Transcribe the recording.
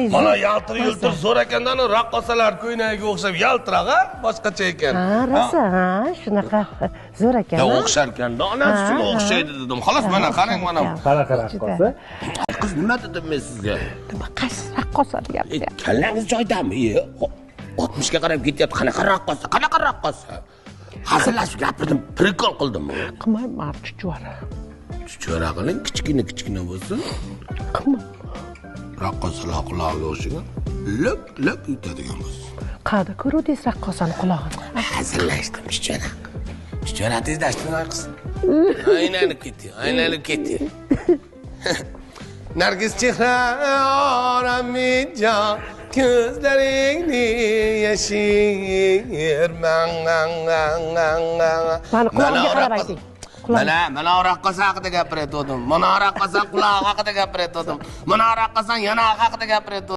Ko'ynagingiz Mana yaltir yultir zo'r ekanda, ana raqqosalar ko'ynagiga o'xshab yaltiroq, a? Boshqacha ekan. Ha, rosa, ha, shunaqa zo'r ekan. Ya ha? o'xshar ekanda, onasi shunga o'xshaydi dedim. Xolos, mana qarang, mana. Qanaqa raqqosa? Qiz, nima dedim men sizga? Nima, qaysi raqqosani gapiryapti? Kallangiz joyidami? 60 ga qarab ketyapti. Qanaqa raqqosa? Qanaqa raqqosa? Hazillashib gapirdim, прикол qildim. Qilmayman chuchvara. Chuchvara qiling, kichkina kichkina bo'lsin. Qilma. Raqqosalar qulog'iga o'xshagan lok lok yutadigan bo'lsin. Qayerda ko'ruvdingiz raqqosani qulog'ini? Hazillashdim, chuchvara. Chuchvara tezlashdim, qiz. Aylanib ketdi, aylanib ketdi. Nargis chehra oramijon, ko'zlaringni yashir. Mani qulog'imga qarab ayting. Mana, mana raqqosa haqida gapirayotgandim. Mana raqqosa qulog'i haqida gapirayotgandim. Mana raqqosa yonog'i haqida gapirayotgandim.